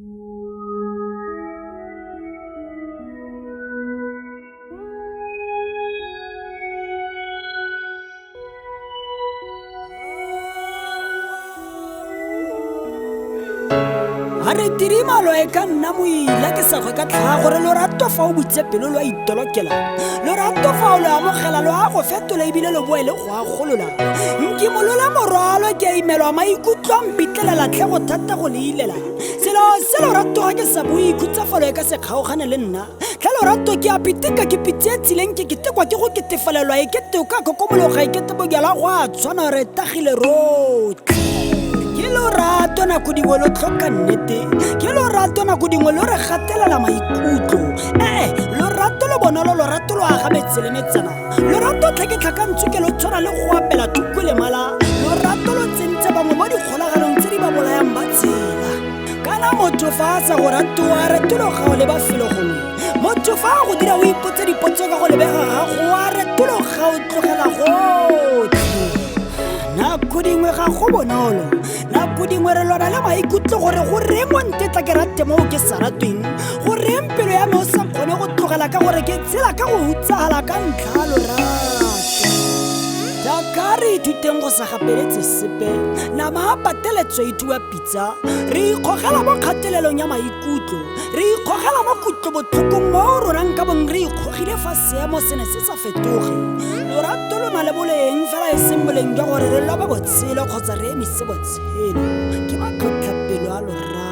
A re tirimalo e ka nna moila ke sa gwe ka tlhaga gore lorato fa o butse pelo lo a itolokela, lorato fa o lo amogela lo a go fetola ebile lo boe le go agolola. Nkimolola morwalo ke a imelwa maikutlo a mpitlelela tlhe go thata go le ilela selo se lorato ga ke sa bue khutsafalo e ka se kgaogane le nna tlhe lorato ke a pitika ke pitse e tsileng ke ketekwa ke go ketefalelwa e kete o ka kokomologa e kete bojalwa go a tshwana re tagile rotlhe. Ke lorato nako dingwe lo tlhoka nnete, ke lorato nako dingwe lo re gatelela maikutlo. Ee, lorato lo bonolo, lorato lo aga metse le metsana. Lorato tlhaketlhakantswe ke lo tshwana le go apela thukwe le mala. Lorato lo tsentse bangwe mo dikgolaganong tse di ba bolayang ba tshela. Kana motho fa a sa go rate o a retologa o leba felo gongwe. Motho fa a go dira o ipotse dipotso ka go lebega ga go a retologa o tlogela gotlhe. Nako dingwe ga go bonolo, nako dingwe re lwana le maikutlo gore go reng o ntetla ke rate mo ke sa ratweng, go reng pelo ya me o sa kgone go tlogela ka gore ke tshela ka go hutsagala ka ntlha ya lorato. Jaaka re ithuteng go sa gapeletse sepe, nama a pateletso e thuba pitsa, re ikgogela mo kgatelelong ya maikutlo, re ikgogela mo kutlobotlhokong mo rona nka bong re ikgogile fa seemo se ne se sa fetoge. Lorato lo na le boleng fela e seng boleng jwa gore re lobe botshelo kgotsa re emise botshelo. Ke matlhotlhapelo a lorato.